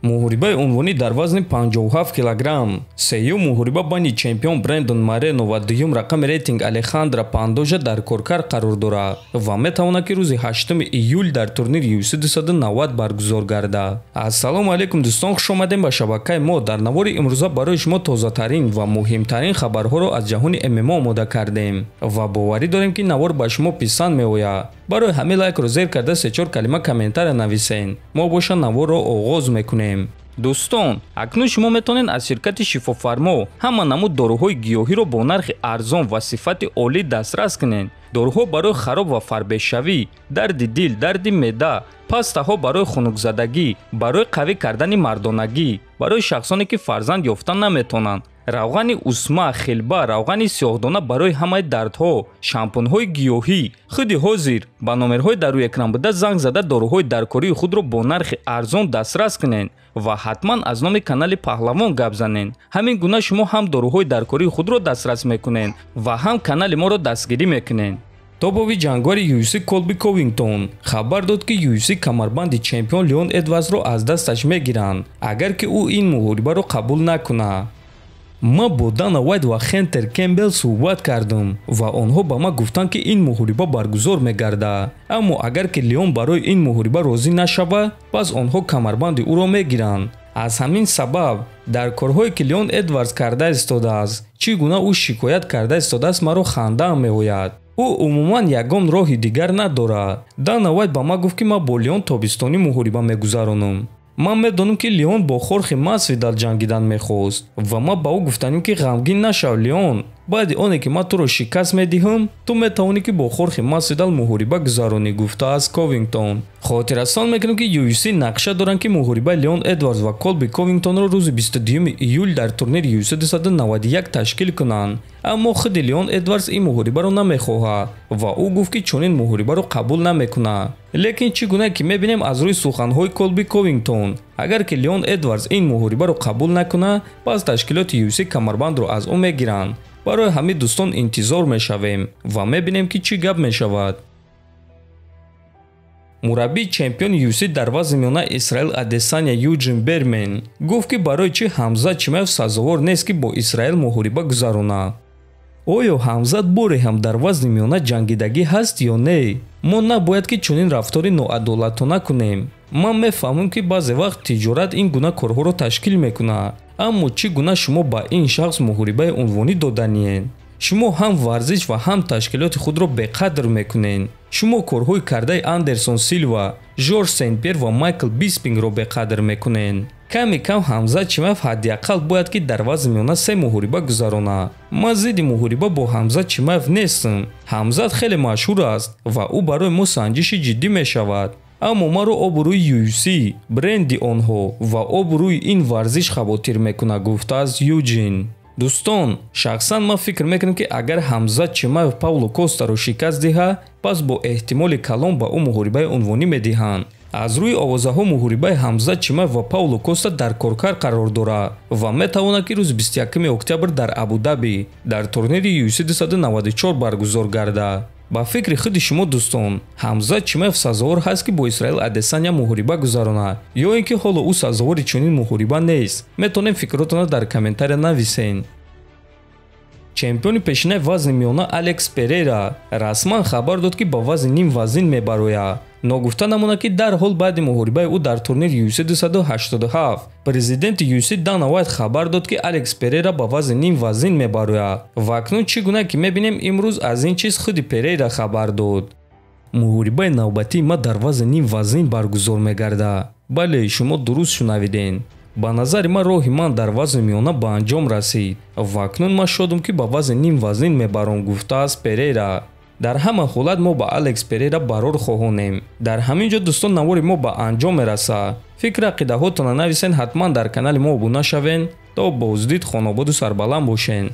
Муҳорибаи унвонӣ дар вазни 57 килограмм. Сеюм муҳориба байни чемпион Брендон Морено ва дуюм рақами рейтинг Алехандро Пандожа дар коркар қарор дорад ва метавонад, ки рӯзи 8 июл дар турнири UFC 290 баргузор гардад. Ассалому алайкум, дӯстон, хуш омадем ба шабакаи мо. Дар навори имрӯза барои шумо тозатарин ва муҳимтарин хабарҳоро аз ҷаҳони ММА омода кардем ва боварӣ дорем, ки навор ба шумо писанд меояд. Барои ҳамин лайкро зер карда, се-чор калима комментария нависен. Мо боша наворро оғоз мекунем. Дӯстон, акнун шумо метавонед аз ширкати Шифофармо ҳама намуд доруҳои гиёҳиро бо нархи арзон ва сифати олӣ дастрас кунед. Доруҳо барои хароб ва фарбешавӣ, дарди дил, дарди меъда, пастаҳо барои хунукзадагӣ, барои қавӣ кардани мардонагӣ, барои шахсоне, ки фарзанд ёфта наметавонанд, равғани усма, хилба, равғани сиёҳдона барои ҳамаи дардҳо, шампунҳои гиёҳӣ. Худи ҳозир ба номерҳои дар рӯи экран буда занг зада, доруҳои даркории худро бо нархи арзон дастрас кунед ва ҳатман аз номи канали Паҳлавон гап занед. Ҳамин гуна шумо ҳам доруҳои даркории худро дастрас мекунед ва ҳам канали моро дастгирӣ мекунед. Топови ҷангвари UFC Колби Ковингтон хабар дод, ки UFC камарбанди чемпион Леон Эдвардсро аз дасташ мегиранд, агар ки ӯ ин муҳорибаро қабул накунад. Ман бо Дана Вайт ва Хентер Кембел суҳбат кардам ва онҳо ба ман гуфтанд, ки ин муҳориба баргузор мегардад, аммо агар ки Леон барои ин муҳориба розӣ нашавад, пас онҳо камарбанди ӯро мегиранд. Аз ҳамин сабаб дар корҳое, ки Леон Эдвардс карда истодааст, чӣ гуна ӯ шикоят карда истодааст, маро хандаам меояд. Ӯ умуман ягон роҳи дигар надорад. Дана Вайт ба ман гуфт, ки ман бо Леон тобистонӣ муҳориба мегузаронам. Ман медонам, ки Леон бо Хорхе Масвидал ҷангидан мехост ва ман ба ӯ гуфтанем, ки ғамгин нашав, Леон, баъди оне ки ман туро шикаст медиҳам, ту метавонӣ, ки бо Хорхе Масвидал муҳориба гузаронӣ, гуфтааст Ковингтон. Хотиррасон мекунем, ки UFC нақша доранд, ки муҳорибаи Леон Эдвардс ва Колби Ковингтонро рӯзи 22 июл дар турнири UFC 291 ташкил кунанд, аммо худи Леон Эдвардс ин муҳорибаро намехоҳад ва ӯ гуфт, ки чунин муҳорибаро қабул намекунад. Лекин чӣ гуна ки мебинем аз рӯи суханҳои Колби Ковингтон, агар ки Леон Эдвардс ин муҳорибаро қабул накунад, пас ташкилоти UFC камарбандро аз ӯ мегиранд. Барои ҳамин, дӯстон, интизор мешавем ва мебинем, ки чӣ гап мешавад. Мураббии чемпиони UFC дар вазни миёна Исраил Адесаня Юҷин Бермен гуфт, ки барои чӣ Ҳамзат Чимаев сазовор нест, ки бо Исраил муҳориба гузаронад. Оё Ҳамзат боре ҳам дар вазни миёна ҷангидагӣ ҳаст ё не? Мо набояд, ки чунин рафтори ноадолатона кунем. Ман мефаҳмам, ки баъзе вақт тиҷорат ин гуна корҳоро ташкил мекунад, аммо чӣ гуна шумо ба ин шахс муҳорибаи унвонӣ доданиед? Шумо ҳам варзиш ва ҳам ташкилоти худро беқадр мекунед. Шумо корҳои кардаи Андерсон Силва, Жорж Сен-Пьер ва Майкл Биспингро беқадр мекунед. Ками кам Ҳамзат Чимаев ҳадди ақал бояд, ки дар вазни миёна се муҳориба гузаронад. Ман зидди муҳориба бо Ҳамзат Чимаев нестам. Ҳамзат хеле машҳур аст ва ӯ барои мо санҷиши ҷиддӣ мешавад, аммо маро обрӯи UFC, бренди онҳо ва обрӯи ин варзиш хавотир мекунад, гуфтааст Юҷин. Дӯстон, шахсан ман фикр мекунам, ки агар Ҳамзат Чимаев Пауло Костаро шикаст диҳад, пас бо эҳтимоли калон ба ӯ муҳорибаи унвонӣ медиҳанд. Аз рӯи овозаҳо, муҳорибаи Ҳамзат Чимаев ва Пауло Коста дар коркар қарор дорад ва метавонад, ки рӯзи 21 октябр дар Абудаби дар турнири UFC 294 баргузор гардад. Ба фикри худи шумо, дӯстон, Ҳамзат Чимаев сазовор ҳаст, ки бо Исраил Адесаня муҳориба гузаронад, ё ин ки ҳоло ӯ сазовори чунин муҳориба нест? Метавонем фикротонро дар комментария нависен. Чемпиони пешинаи вазни миёна Алекс Перейра расман хабар дод, ки ба вазни ним вазин мебарояд. Ногуфта намонад, ки дарҳол баъди муҳорибаи ӯ дар турнири UFC 287 президенти UFC Дана Вайт хабар дод, ки Алекс Перейра ба вазни ним вазин мебарояд ва акнун, чӣ гуна ки мебинем, имрӯз аз ин чиз худи Перейра хабар дод. Муҳорибаи навбатии ман дар вазни ним вазин баргузор мегардад. Бале, шумо дуруст шунавидем. Ба назари ман, роҳи ман дар вазни миёна ба анҷом расид ва акнун ман шодам, ки ба вазни ним вазин мебаром, гуфтааст Перейра. Дар ҳама ҳолат мо ба Алекс Перейра барор хоҳонем. Дар ҳамин ҷо, дӯстон, навори мо ба анҷом мерасад. Фикр ақидаҳотонро нависен, ҳатман дар канали мо обуна шавен. То боздид, хонободу сарбаланд бошен.